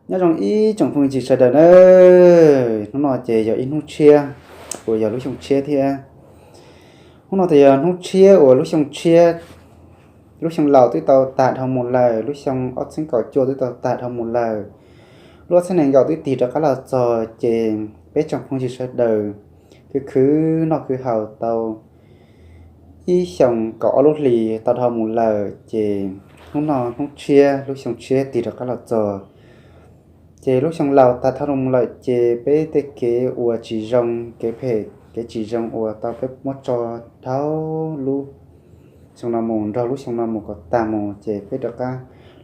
Nyob zoo ib tsoom phooj ywg sawv daws na, hnub no ces yog ib hnub tshiab uas yog lub xyoo tshiab thiab. Hnub no ces yog hnub tshiab uas lub xyoo tshiab, lub xyoo laus twb tau tag dhau mus lawm, lub xyoo ob txhiab kaum cuaj twb tau tag dhau mus lawm, lub ob txhiab nees nkaum twb tig rov qab los txog, ces peb tsoom phooj ywg sawv daws khwv khwv noj khwv haus tau ib xyoos kaum ob lub hlis tau dhau mus lawm, ces hnub no hnub tshiab lub xyoo tshiab tig rov qab los txog. Ces lub xyoo laus tag dhau mus lawm ces peb tej kev uas tsis zoo, kev phem kev tsis zoo uas tau peb muab tso dhau lub xyoo no mus, nrog lub xyoo no mus kom tag mus, ces peb rov qab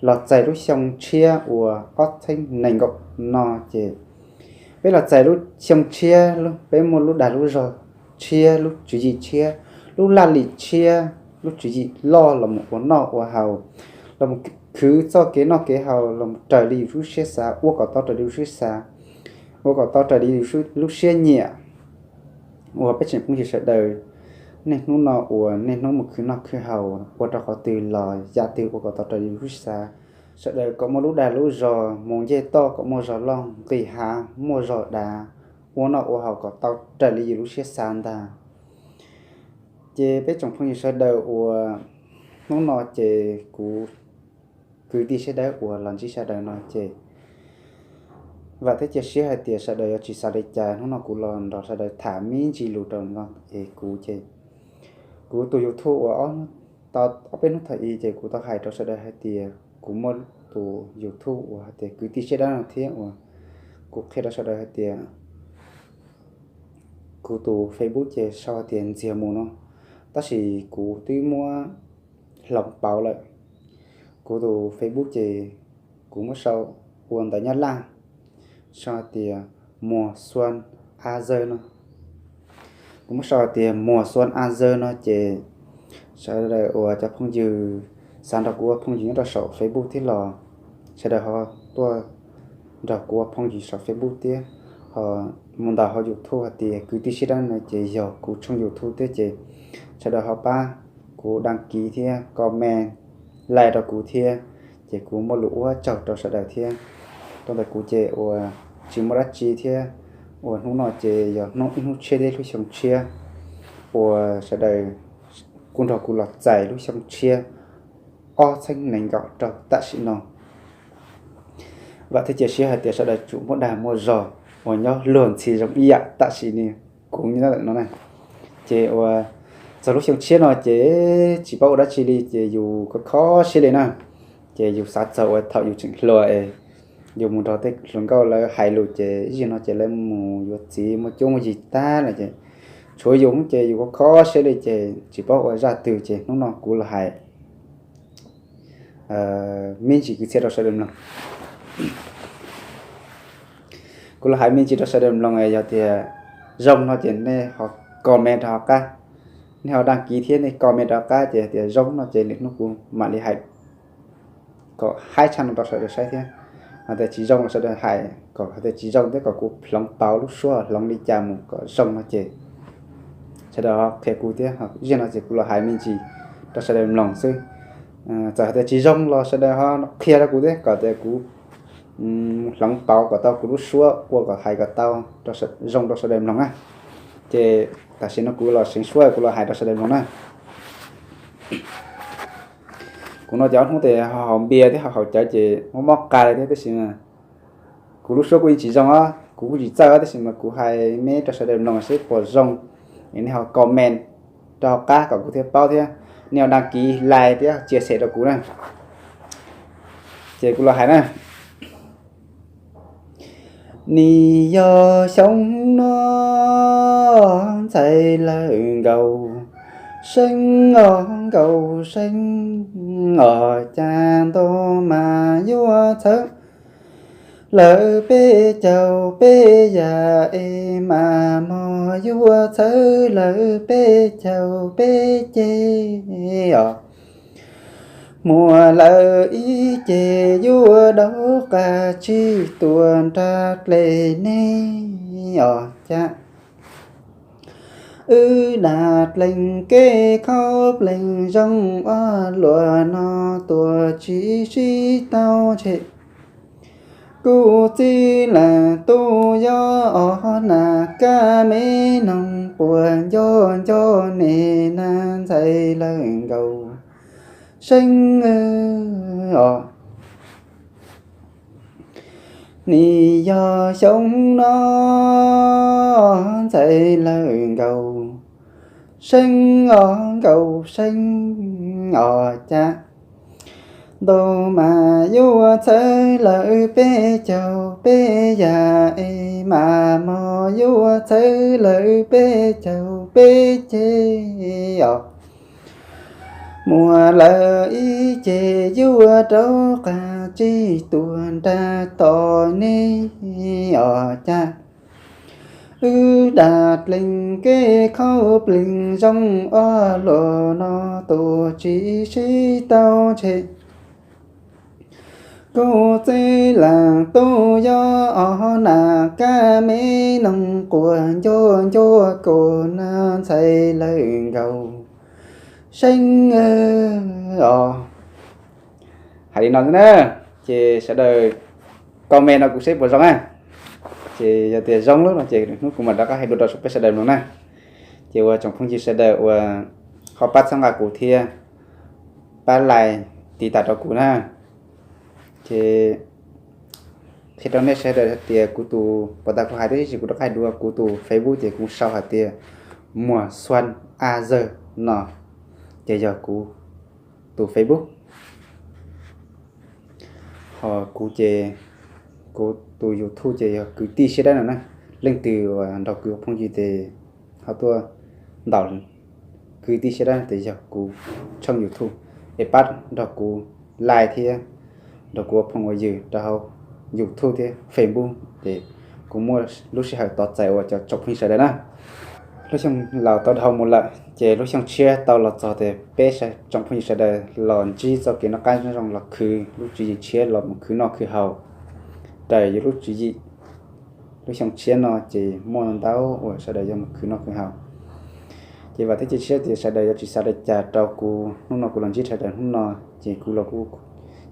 los txais lub xyoo tshiab uas ob txhiab nees nkaum no, ces peb los txais lub xyoo tshiab, peb muaj lub dag lub zog tshiab, lub tswv yim tshiab, lub laj lim tshiab, lub tswv yim loj los mus ua noj ua haus, los mus khwv txoj kev noj kev haus los mus raws li yus lub siab xav, ua kom tau raws li yus lub siab xav, ua kom tau raws li yus lub siab nyiam. Uas peb tsoom phooj ywg sawv daws, niaj hnub no uas niaj hnub mus khwv noj khwv haus ua rau qhov twg los yam twg ua kom tau raws li yus lub siab xav. Sawv daws kom muaj lub dag lub zog mus ncej toj kom muaj zog loj, nqis hav muaj zog dav, ua noj ua haus kom tau raws li yus lub siab xav ntag. Ces peb tsoom phooj ywg sawv daws uas hnub no ces kuv kwv tij sawv daws uas los ntsib sawv daws no ces vam thiab cia siab hais tias sawv daws yuav tsis xav li cas. Hnub no kuv los nrog sawv daws tham me ntsis lus rau no es kuv ces kuv tus YouTube uas tau ob peb hnub thaum ub ces kuv tau hais rau sawv daws hais tias kuv muaj tus YouTube uas hais tias kwv tij sawv daws no thiab uas kuv qhia rau sawv daws hais tias kuv tus Facebook ces sau hais tias Ntxiag Mus no, tab sis kuv twb muab hloov pauv lawm. Kuv tus Facebook ces kuv muab sau ua ntawv Nyab Laj, sau hais tias Mùa Xuân An Giang no. Kuv muab sau hais tias Mùa Xuân An Giang no ces sawv daws uas cov phooj ywg xav nrog kuv ua phooj ywg nyob rau saum Facebook thiab los sawv daws ho tuaj nrog kuv ua phooj ywg saum Facebook thiab, ho mus ntaus hauv YouTube hais tias kwv tij sawv daws no ces yog kuv tshooj YouTube thiab ces sawv daws ho pab kuv đăng ký thiab comment, like rau kuv thiab, ces kuv muaj lus ua tsaug rau sawv daws thiab. Rau ntawm kuv ces uas tsis muaj dab tsi thiab, uas hnub no ces yog hnub ib hnub tshiab thiab lub xyoo tshiab uas sawv daws kuj nrog kuv los txais lub xyoo tshiab ob txhiab nees nkaum rau tam sim no. Vam thiab cia siab hais tias sawv daws tsuas muaj dag muaj zog uas nyob luag ntxhi zoo ib yam tam sim no kuv nyob ntawm no na. Ces uas txog lub xyoo tshiab no ces tsis paub ua dab tsi li ces yus kho kho siab li na. Ces yus xav txog uas thaum yus tseem hluas es yus mus nrog tej hluas nkauj lawv hais lus ces ib zaug no ces lawv mus yuav txiv muaj cuab muaj yig tag lawm ces tshuav yus ces yus kho kho siab li ces tsis paub ua zaj twg ces hnub no kuv los hais me ntsis kwv txhiaj rau sawv daws mloog. Kuv los hais me ntsis rau sawv daws mloog, yog tias zoo no ces nej ho comment rau hauv qab, nej ho đăng ký thiab nej comment rau hauv qab ces tias zoo no ces lwm hnub kuv mam li hais kom haib tshaj no rau sawv daws saib thiab. Hos tias tsis zoo los sawv daws hais kom hais tias tsis zoo thiab kom kuv hloov pauv lub suab hloov li cas mus kom zoo no ces sawv daws ho qhia kuv thiab. Zaum no ces kuv los hais me ntsis rau sawv daws mloog xwb. Txawm hais tias tsis zoo los sawv daws ho qhia rau kuv thiab kom tias kuv hloov pauv kom tau kuv lub suab ua kom hais kom tau zoo rau sawv daws mloog na. Ces tam sim no kuv los seev suab kuv los hais rau sawv daws mloog na. Kuv no ces ob hnub ces ho haus npias thiab ho haus cawv ces mob mob qa li thiab tab sis mas kuv lub suab kuj yeej tsis zoo os, kuv kuj tsis txawj tab sis mas kuv hais me rau sawv daws mloog seb puas zoo. Nej ho comment rau hauv qab kom kuv thiaj paub thiab nej ho đăng ký, like thiab chia sẻ rau kuv na. Ces kuv los hais na. Nws yog xyoo no ntxhais lawv nkaus seeb os, nkaus seeb os, cas nto mas yuav txhawv lawv peb caug peb yam es mas mog yuav txhawv lawv peb caug peb ceg os. Muaj lawv ib ce yuav daub qas tsib tuam nrag dlej ne os, cas wb dag plees kev khaub plees zoo ob luag no tuaj tsis sib tau tshem. Kuv txij leej tub yog os nas kab me noog quas nco nco ne na ntxhais lawm nkaus seeb os. Nim yog xyoo no ntxhais lawm nkaus seeb os nkaus seeb os cas ntau mas yuav txhawb lawm peb caug peb yam es mas mos yuav txhawb lawm peb caug peb ceg os. Muaj lawm ib ceg yuav rau qab tsib tuam nrag tom nej os cas wb dam plees kev khaub plees zoo ob luag no tus tsis sib tau ntshe. Kuv txij leej tub yog os nas kab me noog quas nco nco kuv na ntxhais lawm nkaus seeb os. Hais li no xwb na, ces sawv daws comment no kuv seb puas zoo na. Ces yog tias zoo lawm no ces hnub kuv mam rov qab hais dua rau peb sawv daws mloog na. Ces uas tsoom phooj ywg sawv daws uas ho pab txhawb nqa kuv thiab pab like tiv tam rau kuv na. Ces qhia rau nej sawv daws hais tias kuv tus, puas tas kuv hais tib si kuv rov qab hais dua, kuv tus Facebook ces kuv sau hais tias Muas Xuan A Zawg no, ces yog kuv tus Facebook. Ho kuv ces, kuv tus YouTube ces yog Kwv Tij Siab Dawb no na. Leej twg uas nrog kuv ua phooj ywg ces ho tuaj ntaus Kwv Tij Siab Dawb ces yog kuv tshooj YouTube, es pab nrog kuv like thiab nrog kuv ua phooj ua ywg rau hauv YouTube thiab Facebook, ces kuv muaj lub sij hawm tos txais ua cov tsoom phooj ywg sawv daws na. Lub xyoo laus tau dhau mus lawm ces lub xyoo tshiab tau los txog, ces peb tsoom phooj ywg sawv daws los ntsib txoj kev noj qab nyob zoo, los khwv lub tswv yim tshiab los mus khwv noj khwv haus raws yus lub tswv yim. Lub xyoo tshiab no ces muaj ntau uas sawv daws yuav mus khwv noj khwv haus. Ces vam thiab cia siab tias sawv daws yuav tsis xav li cas rau kuv hnub no kuv los ntsib sawv daws hnub no, ces kuv los kuj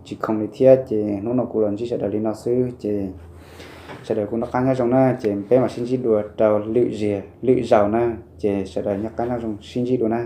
tsis khoom li thiab, ces hnub no kuv los ntsib sawv daws li no xwb, ces sawv daws kuj noj qab nyob zoo na, ces peb mam sib ntsib dua rau lwm zaus na, ces sawv daws noj qab nyob zoo sib ntsib dua na.